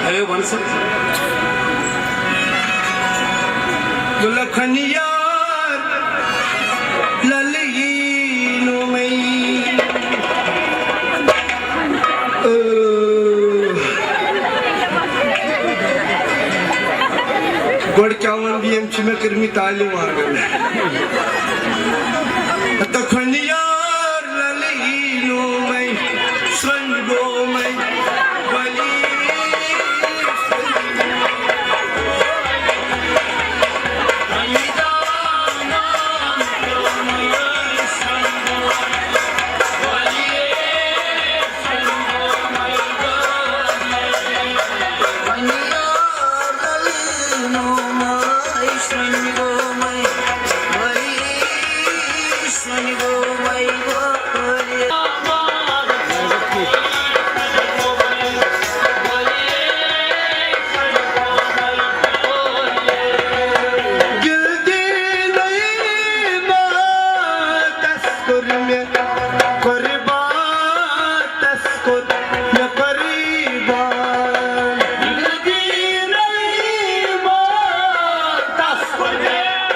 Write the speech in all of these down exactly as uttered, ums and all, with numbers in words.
A one سا۔ دُلکھن یار لَلہٕ یی نومَے۔ او۔ گۄڈٕ کیٛاہ وَنہٕ بہٕ، یِم چھِ مےٚ کٔرمٕتۍ تالہِ وانَن۔ دُلکھن یار لَلہٕ یی نومَے، سرٛنٛگومَے، ولی۔ دِل دِنَے ما تَس کوٚر مےٚ قۄربان، تَس کوٚر مےٚ قۄربان۔ دِل دِنَے ما تَس کوٚر مےٚ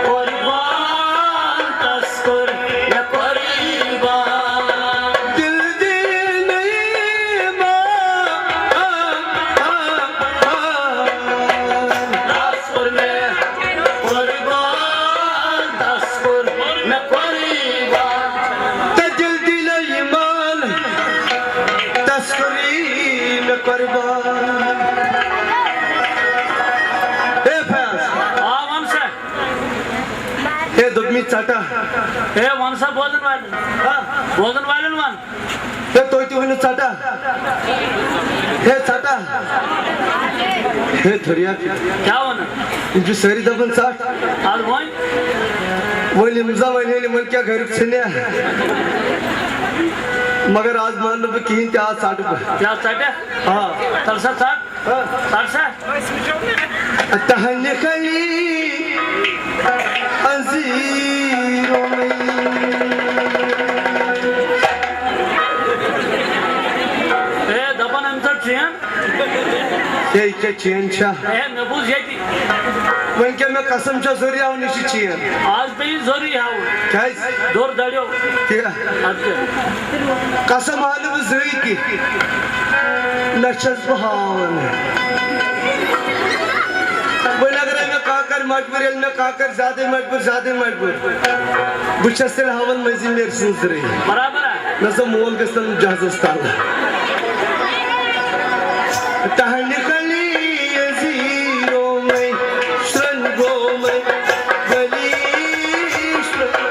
قۄربان، تَس کوٚر مےٚ قۄربان۔ دِل دِنَے ما تَس کوٚر مےٚ قۄربان، تَس کوٚر مےٚ قۄربان۔ تہٕ دِل دِنَے ما تَس کوٚر مےٚ قۄربان۔ اے فیاض۔ آ، وَن سا۔ ہے، دوٚپمَے ژَٹا۔ ہے، وَن سا بوزَن والٮ۪ن۔ ہا؟ بوزَن والٮ۪ن وَن۔ ہے، تُہۍ تہِ ؤنِو ژَٹا۔ ہے، ژَٹا۔ ہے، تھوڑیا۔ کیٛاہ وَنان؟ یِم چھِ سٲری دَپان ژَٹ۔ اَدٕ وۄنۍ؟ وۄنۍ یِم زَن وۄنۍ ییٚلہِ یِمَن کیٛاہ گَریُک ژھٕنیا؟ مگر آز مانہٕ نہٕ بہٕ کِہیٖنۍ تہِ، آز ژَٹہٕ بہٕ۔ کیٛاہ ژَٹکھ؟ آ۔ تَلہٕ سا ژَٹ۔ ژَٹ سا۔ تہنہِ کلی انزیرو میں۔ اے، دَپان أمۍ ژَٹ چین۔ ہے، یہِ کیٛاہ چین چھا؟ اے، مےٚ بوٗز ییٚتی۔ وۄنۍ کیٛاہ مےٚ قسم چھا ضروٗری ہاوُن، یہِ چھِ چین؟ آز پیٚیہِ ضروٗری ہاوُن۔ کیٛازِ؟ دوٚر دَریو۔ کیٛاہ؟ اَدٕ کیٛاہ؟ قسم ہاونہٕ بہٕ زٕے تہِ۔ نہ چھَس بہٕ ہاوان۔ وۄنۍ اگرے مےٚ کانٛہہ کرِ مجبوٗر، ییٚلہِ مےٚ کانٛہہ کرِ زیادَے مجبوٗر، زیادَے مجبوٗر، بہٕ چھَس تیٚلہِ ہاوان مٔنٛزِم نیرِ سٕنٛز زٕرٕے۔ برابر ہا؟ مےٚ دوٚپ مول گژھِ تَلُن جہازَس تَل۔ تہنہِ کلی زیٖرو مَے، سرٛنٛگو مَے، گلی سرٛنٛگ۔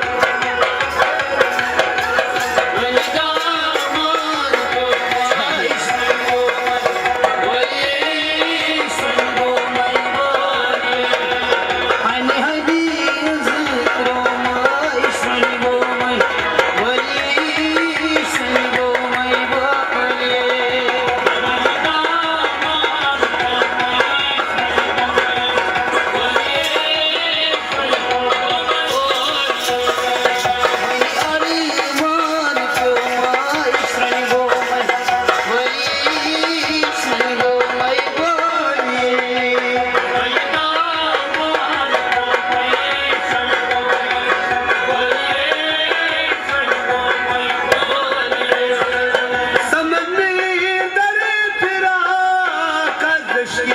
سمندر فراق از عشقی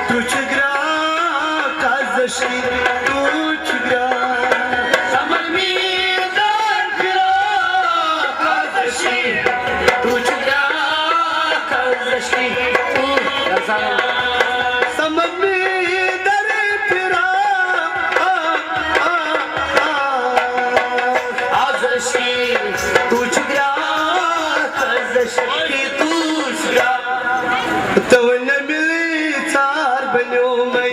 تو چھ گراک، از عشقی تو چھ گراک۔ سمندر فراق از عشقی تو چھ گراک، از عشقی تو۔ سمندر فراق از عشقی تو چھ گراک، از عشقی تو چھ گراک۔ تو نہ ملی ژار بنیو میں۔